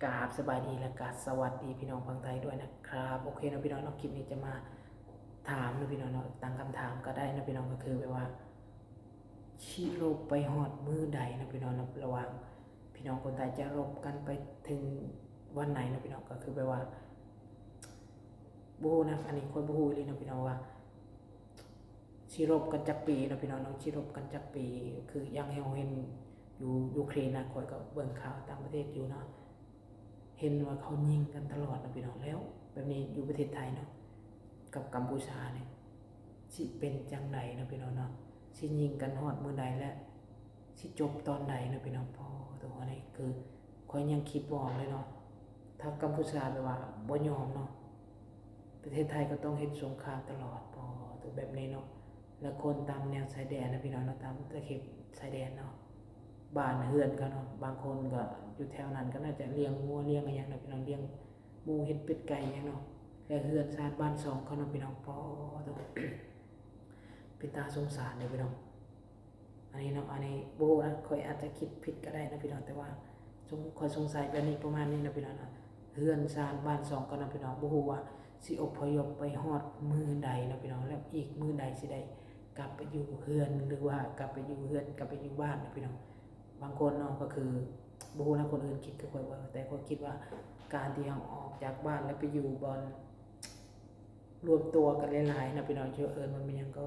ກາບສະບາຍດີ ແລະກະສະຫວັດດີພີ່ນ້ອງຝັ່ງໄທດ້ວຍນະຄັບ. ໂອເຄເນາະພີ່ນ້ອງເນາະ, ຄລິບນີ້ຈະມາຖາມເນາະພີ່ນ້ອງເນາະ, ຕັ້ງຄຳຖາມກໍໄດ້ເນາະພີ່ນ້ອງ, ກໍຄືແບບວ່າ ຊິລົບໄປຮອດມື້ໃດເນາະພີ່ນ້ອງເນາະ, ລະຫວ່າງພີ່ນ້ອງຄົນໄທຈະລົບກັນໄປເຖິງວັນໃດເນາະພີ່ນ້ອງ, ກໍຄືແບບວ່າ ບໍ່ຮູ້ນະ, ອັນນີ້ຂ້ອຍບໍ່ຮູ້ອີ່ຫຼີເນາະພີ່ນ້ອງວ່າ ຊິລົບກັນຈັກປີເນາະພີ່ນ້ອງເນາະ, ຊິລົບກັນຈັກປີ. ຄືຢ່າງທີ່ເຮົາເຫັນຢູ່ຢູເຄຣນນະ, ຂ້ອຍກໍເບິ່ງຂ່າວຕ່າງປະເທດຢູ່ເນາະ, ເຫັນວ່າເຂົາຍິງກັນຕະຫຼອດເນາະພີ່ນ້ອງ. ແລ້ວແບບນີ້ຢູ່ປະເທດໄທເນາະ ກັບກຳປູຊານີ້ ຊິເປັນຈັ່ງໃດເນາະພີ່ນ້ອງເນາະ, ຊິຍິງກັນຮອດມື້ໃດ ແລະ ຊິຈົບຕອນໃດເນາະພີ່ນ້ອງ. ພໍໂຕ ອັນນີ້ຄືຂ້ອຍຍັງຄິດບໍ່ອອກເລີຍເນາະ. ຖ້າກຳປູຊາແບບວ່າບໍ່ຍອມເນາະ, ປະເທດໄທກໍຕ້ອງເຮັດສົງຄາມຕະຫຼອດ. ພໍໂຕ ແບບນີ້ເນາະ, ແລະ ຄົນຕາມແນວຊາຍແດນນະພີ່ນ້ອງເນາະ, ຕາມຕະເຂັບຊາຍແດນເນາະ, ບ້ານເຮືອນເຂົາເນາະ, ບາງຄົນກໍຢູ່ແຖວນັ້ນກໍໜ້າຈະລ້ຽງງົວລ້ຽງອີ່ຫຍັງເນາະພີ່ນ້ອງ, ລ້ຽງໝູເຫັດເປັດໄກ່ຫຍັງເນາະ, ແລະ ເຮືອນຊານບ້ານຊ່ອງເຂົາເນາະພີ່ນ້ອງ. ພໍໂຕ ເປັນຕາສົງສານເດ້ພີ່ນ້ອງ. ອັນນີ້ເນາະ, ອັນນີ້ບໍ່ຮູ້ນະ, ຂ້ອຍອາດຈະຄິດຜິດກໍໄດ້ເນາະພີ່ນ້ອງ, ແຕ່ວ່າສົງ ຂ້ອຍສົງໄສແບບນີ້ ປະມານນີ້ເນາະພີ່ນ້ອງເນາະ. ເຮືອນຊານບ້ານຊ່ອງເຂົາເນາະພີ່ນ້ອງ, ບໍ່ຮູ້ວ່າຊິອົບພະຍົບໄປຮອດມື້ໃດເນາະພີ່ນ້ອງ, ແລ້ວອີກມື້ໃດຊິໄດ້ກັບໄປຢູ່ເຮືອນ ຫຼືວ່າກັບໄປຢູ່ເຮືອນ ກັບໄປຢູ່ບ້ານເນາະພີ່ນ້ອງ. ບາງຄົນເນາະ ກໍຄື ບໍ່ຮູ້ນະ ຄົນອື່ນຄິດຄືຂ້ອຍບໍ່, ແຕ່ຂ້ອຍຄິດວ່າ ການທີ່ເຮົາອອກຈາກບ້ານ ແລ້ວໄປຢູ່ບ່ອນ ລວມຕົວກັນຫຼາຍໆເນາະພີ່ນ້ອງ, ເຂົາເອີ້ນວ່າແມ່ນຫຍັງກໍ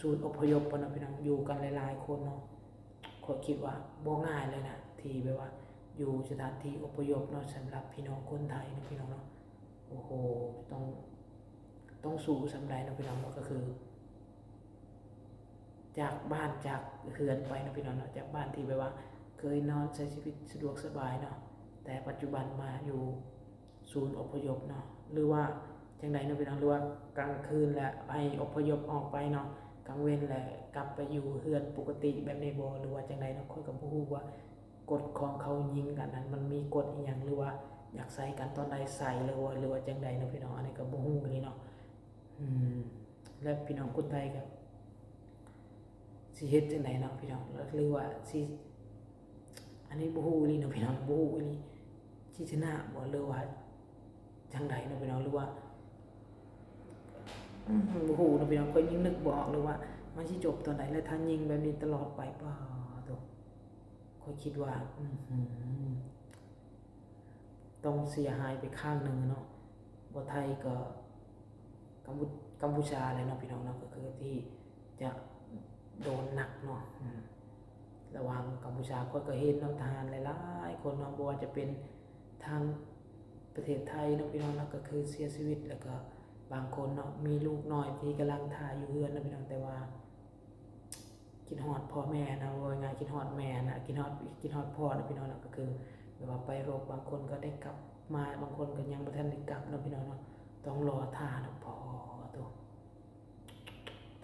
ສູນອົບພະຍົບເນາະພີ່ນ້ອງ, ຢູ່ກັນຫຼາຍໆຄົນເນາະ. ຂ້ອຍຄິດວ່າບໍ່ງ່າຍເລີຍນະ ທີ່ແບບວ່າຢູ່ສະຖານທີ່ອົບພະຍົບເນາະ, ສຳລັບພີ່ນ້ອງຄົນໄທເນາະພີ່ນ້ອງເນາະ. ໂອ້ໂຫ ຕ້ອງ ຕ້ອງສູ້ສ່ຳໃດເນາະພີ່ນ້ອງເນາະ, ກໍຄື ຈາກບ້ານຈາກເຮືອນໄປເນາະພີ່ນ້ອງເນາະ, ຈາກບ້ານທີ່ແບບວ່າເຄີຍນອນໃຊ້ຊີວິດສະດວກສະບາຍເນາະ, ແຕ່ປັດຈຸບັນມາຢູ່ສູນອົບພະຍົບເນາະ ຫຼືວ່າຈັ່ງໃດເນາະພີ່ນ້ອງ, ຫຼືວ່າກາງຄືນແລ້ວໃຫ້ອົບພະຍົບອອກໄປເນາະ, ກາງເວັນແລ້ວກັບໄປຢູ່ເຮືອນປົກກະຕິແບບນີ້ບໍ່ ຫຼືວ່າຈັ່ງໃດເນາະ. ຂ້ອຍກໍບໍ່ຮູ້ວ່າກົດຂອງເຂົາຍິງກັນນັ້ນ ມັນມີກົດອີ່ຫຍັງ ຫຼືວ່າຢາກໃສ່ກັນຕອນໃດໃສ່ເລີຍບໍ່ ຫຼືວ່າຈັ່ງໃດເນາະພີ່ນ້ອງ, ອັນນີ້ກໍບໍ່ຮູ້ເລີຍເນາະ. ອືມ ແລະ ພີ່ນ້ອງຄົນໄທກໍຊິເຮັດຈັ່ງໃດເນາະພີ່ນ້ອງ, ຫຼືວ່າຊິ ອັນນີ້ບໍ່ຮູ້ອີ່ຫຼີເນາະພີ່ນ້ອງ, ບໍ່ຮູ້ອີ່ຫຼີ ຊິຊະນະບໍ່ ຫຼືວ່າຈັ່ງໃດເນາະພີ່ນ້ອງ, ຫຼືວ່າ ອືມ ບໍ່ຮູ້ເນາະພີ່ນ້ອງ, ຂ້ອຍຍັງນຶກບໍ່ອອກເລີຍວ່າມັນຊິຈົບຕອນໃດ ແລະ ຖ້າຍິງແບບນີ້ຕະຫຼອດໄປ ປາໂຕ ຂ້ອຍຄິດວ່າ ອື ຕ້ອງເສຍຫາຍໄປຂ້າງໜຶ່ງເນາະ, ບໍ່ໄທກໍກຳປູ ກຳປູຊາແຫຼະເນາະພີ່ນ້ອງເນາະ, ກໍຄືທີ່ຈະໂດນໜັກເນາະ. ອືມ ລະຫວ່າງກຳປູຊາ ຂ້ອຍກໍເຫັນເນາະ ທະຫານຫຼາຍໆຄົນເນາະ, ບໍ່ວ່າຈະເປັນທາງປະເທດໄທເນາະພີ່ນ້ອງເນາະ, ກໍຄືເສຍຊີວິດ, ແລ້ວກໍບາງຄົນເນາະ ມີລູກນ້ອຍທີ່ກຳລັງຖ້າຢູ່ເຮືອນເນາະພີ່ນ້ອງ, ແຕ່ວ່າ ຄິດຮອດພໍ່ແມ່ນະ, ເວົ້າງ່າຍໆ ຄິດຮອດແມ່ນະ, ຄິດຮອດ ຄິດຮອດພໍ່ນະພີ່ນ້ອງເນາະ, ກໍຄືແບບວ່າໄປລົບ ບາງຄົນກໍໄດ້ກັບມາ, ບາງຄົນກໍຍັງບໍ່ທັນໄດ້ກັບເນາະພີ່ນ້ອງເນາະ, ຕ້ອງລໍຖ້າເນາະ. ພໍໂຕ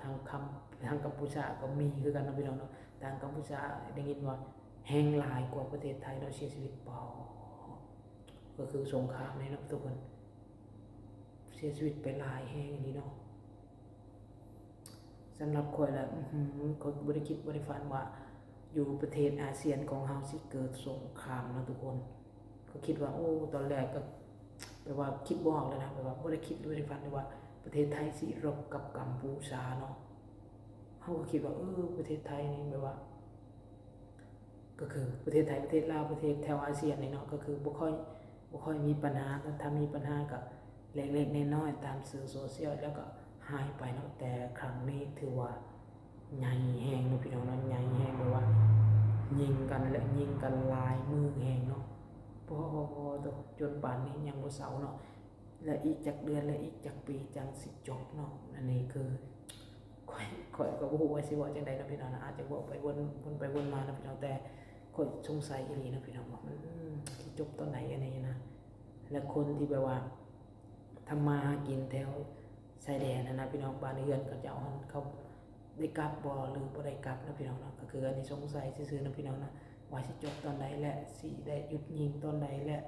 ທາງກຳ ທາງກຳປູຊາກໍມີຄືກັນເນາະພີ່ນ້ອງເນາະ, ທາງກຳປູຊາໄດ້ຍິນວ່າແຮງຫຼາຍກວ່າປະເທດໄທເນາະ ເສຍຊີວິດ. ປໍ ກໍຄືສົງຄາມນີ້ເນາະທຸກຄົນ, ເສຍຊີວິດໄປຫຼາຍແຮງອີ່ຫຼີເນາະ. ສຳລັບຂ້ອຍລະ ອືຫື ຂ້ອຍກໍບໍ່ໄດ້ຄິດບໍ່ໄດ້ຝັນວ່າ ຢູ່ປະເທດອາຊຽນຂອງເຮົາຊິເກີດສົງຄາມເນາະທຸກຄົນ. ກໍຄິດວ່າ ໂອ້ ຕອນແລກກໍແບບວ່າຄິດບໍ່ອອກເລີຍນະ, ແບບວ່າບໍ່ໄດ້ຄິດບໍ່ໄດ້ຝັນເລີຍວ່າປະເທດໄທຊິລົບກັບກຳປູຊາເນາະ. ເຮົາກໍຄິດວ່າ ເອີ ປະເທດໄທນີ້ແບບວ່າ ກໍຄືປະເທດໄທ ປະເທດລາວ ປະເທດແຖວອາຊຽນນີ້ເນາະ ກໍຄືບໍ່ຄ່ອຍ ບໍ່ຄ່ອຍມີບັນຫາ, ຖ້າມີບັນຫາກໍເລັກໆນ້ອຍໆຕາມສື່ໂຊຊຽວ ແລ້ວກໍຫາຍໄປເນາະ. ແຕ່ຄັ້ງນີ້ຖືວ່າໃຫຍ່ແຮງເນາະພີ່ນ້ອງເນາະ, ໃຫຍ່ແຮງ ແບບວ່າຍິງກັນ ແລະ ຍິງກັນຫຼາຍມື້ແຮງເນາະ. ພໍ ໂຕ ຈົນປານນີ້ຍັງບໍ່ເຊົາເນາະ. ແລະ ອີກຈັກເດືອນ ແລະ ອີກຈັກປີຈັ່ງຊິຈົບເນາະ. ອັນນີ້ຄືຂ້ອຍ ຂ້ອຍກໍບໍ່ຮູ້ວ່າຊິເວົ້າຈັ່ງໃດເນາະພີ່ນ້ອງເນາະ, ອາດຈະເວົ້າໄປວົນ ວົນໄປວົນມາເນາະພີ່ນ້ອງ, ແຕ່ຂ້ອຍສົງໄສອີ່ຫຼີເນາະພີ່ນ້ອງວ່າມັນ ອືມ ຊິຈົບຕອນໃດອັນນີ້ນະ. ແລະ ຄົນທີ່ແບບວ່າທຳມາຫາກິນແຖວຊາຍແດນຫັ້ນນະພີ່ນ້ອງ, ບ້ານເຮືອນເຂົາເຈົ້າຫັ້ນ ເຂົາ ໄດ້ກັບບໍ່ ຫຼື ບໍ່ໄດ້ກັບເນາະພີ່ນ້ອງເນາະ. ກໍຄືອັນນີ້ສົງໄສຊື່ໆເນາະພີ່ນ້ອງເນາະ ວ່າຊິຈົບຕອນໃດ ແລະ ຊິໄດ້ຢຸດຍິງຕອນໃດ ແລະ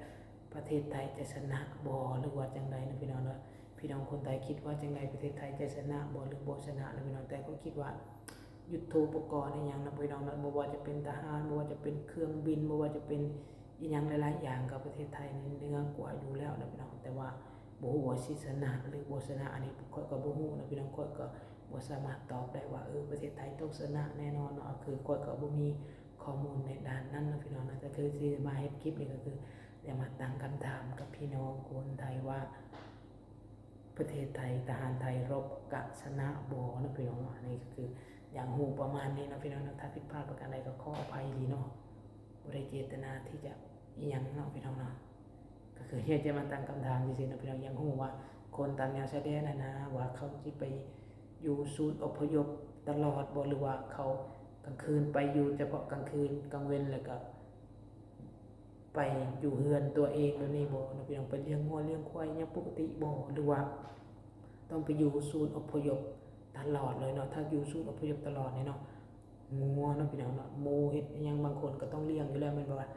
ປະເທດໄທຈະຊະນະບໍ່ ຫຼືວ່າຈັ່ງໃດເນາະພີ່ນ້ອງເນາະ. ພີ່ນ້ອງຄົນໄທຄິດວ່າຈັ່ງໃດ ປະເທດໄທຈະຊະນະບໍ່ ຫຼື ບໍ່ຊະນະເນາະພີ່ນ້ອງ. ແຕ່ຂ້ອຍຄິດວ່າຍຸດໂທປະກອນອີ່ຫຍັງເນາະພີ່ນ້ອງເນາະ, ບໍ່ວ່າຈະເປັນທະຫານ ບໍ່ວ່າຈະເປັນເຄື່ອງບິນ ບໍ່ວ່າຈະເປັນ ອີ່ຫຍັງຫຼາຍໆຢ່າງກັບປະເທດໄທນີ້ເໜືອກວ່າຢູ່ແລ້ວນະພີ່ນ້ອງ, ແຕ່ວ່າບໍ່ຮູ້ວ່າຊິຊະນະຫຼືບໍ່ຊະນະ ອັນນີ້ຂ້ອຍກໍບໍ່ຮູ້ນະພີ່ນ້ອງ. ຂ້ອຍກໍບໍ່ສາມາດຕອບໄດ້ວ່າ ເອີ ປະເທດໄທຕ້ອງຊະນະແນ່ນອນເນາະ, ຄືຂ້ອຍກໍບໍ່ມີຂໍ້ມູນໃນດ້ານນັ້ນນະພີ່ນ້ອງນະ. ແຕ່ຄືຊິມາເຮັດຄລິບນີ້ກໍຄືຢາກມາຕັ້ງຄຳຖາມກັບພີ່ນ້ອງຄົນໄທວ່າ ປະເທດໄທ ທະຫານໄທລົບກະຊະນະບໍ່ເນາະພີ່ນ້ອງເນາະ. ອັນນີ້ກໍຄືຢາກຮູ້ປະມານນີ້ເນາະພີ່ນ້ອງເນາະ. ຖ້າຜິດພາດປະການໃດກໍຂໍອະໄພອີ່ຫຼີເນາະ, ບໍ່ໄດ້ເຈດຕະນາທີ່ຈະອີ່ຫຍັງເນາະພີ່ນ້ອງເນາະ. ກໍຄືຢາກຈະມາຕັ້ງຄຳຖາມຊື່ໆເນາະພີ່ນ້ອງ, ຢາກຮູ້ວ່າຄົນຕາມແນວຊາຍແດນຫັ້ນນະ ວ່າເຂົາຊິໄປຢູ່ສູນອົບພະຍົບຕະຫຼອດບໍ່ ຫຼືວ່າເຂົາກາງຄືນໄປຢູ່ສະເພາະກາງຄືນ, ກາງເວັນແລ້ວກໍ ໄປຢູ່ເຮືອນຕົວເອງແບບນີ້ບໍ່ເນາະພີ່ນ້ອງ, ໄປລ້ຽງງົວລ້ຽງຄວາຍຫຍັງປົກກະຕິບໍ່ ຫຼືວ່າຕ້ອງໄປຢູ່ສູນອົບພະຍົບຕະຫຼອດເລີຍເນາະ. ຖ້າຢູ່ສູນອົບພະຍົບຕະຫຼອດນີ້ເນາະ ງົວເນາະພີ່ນ້ອງເນາະ ໝູເຫັດອີ່ຫຍັງບາງຄົນກໍຕ້ອງລ້ຽງຢູ່ແລ້ວແມ່ນບໍ່, ວ່າ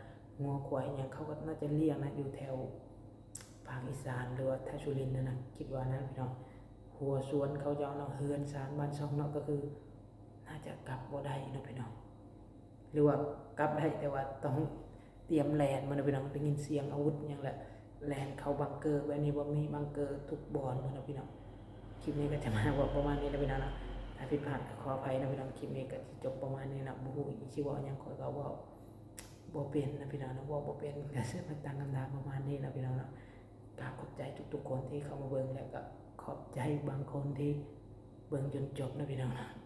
ງົວຄວາຍອີ່ຫຍັງເຂົາກໍໜ້າຈະລ້ຽງນະ ຢູ່ແຖວພາກອີສານ ຫຼືວ່າແຖວສຸລິນຫັ້ນນະ ຄິດວ່ານັ້ນພີ່ນ້ອງ. ຮົ້ວສວນເຂົາເຈົ້າເນາະ ເຮືອນຊານບ້ານຊ່ອງເນາະ ກໍຄືໜ້າຈະກັບບໍ່ໄດ້ເນາະພີ່ນ້ອງ. ຫຼືວ່າກັບໄດ້ ແຕ່ວ່າຕ້ອງຕຽມແລ່ນມາເນາະພີ່ນ້ອງ. ໄດ້ຍິນສຽງອາວຸດຫຍັງແຫຼະ ແລ່ນເຂົ້າບັງເກີແບບນີ້ບໍ່? ມີບັງເກີທຸກບ່ອນບໍ່ເນາະພີ່ນ້ອງ. ຄລິບນີ້ກໍຈະມາເວົ້າປະມານນີ້ແຫຼະພີ່ນ້ອງເນາະ, ຖ້າຜິດພາດກໍຂໍອະໄພເນາະພີ່ນ້ອງ. ຄລິບນີ້ກໍຊິຈົບປະມານນີ້ນະ, ບໍ່ຮູ້ຊິເວົ້າຫຍັງ ຂ້ອຍກໍເວົ້າບໍ່ເປັນນະພີ່ນ້ອງເນາະ, ເວົ້າບໍ່ເປັນ ກໍຊິມາຕັ້ງຄຳຖາມປະມານນີ້ນະພີ່ນ້ອງເນາະ. ກໍຂອບໃຈທຸກໆຄົນທີ່ເຂົ້າມາເບິ່ງ ແລ້ວກໍຂອບໃຈບາງຄົນທີ່ເບິ່ງຈົນຈົບນະພີ່ນ້ອງເນາະ.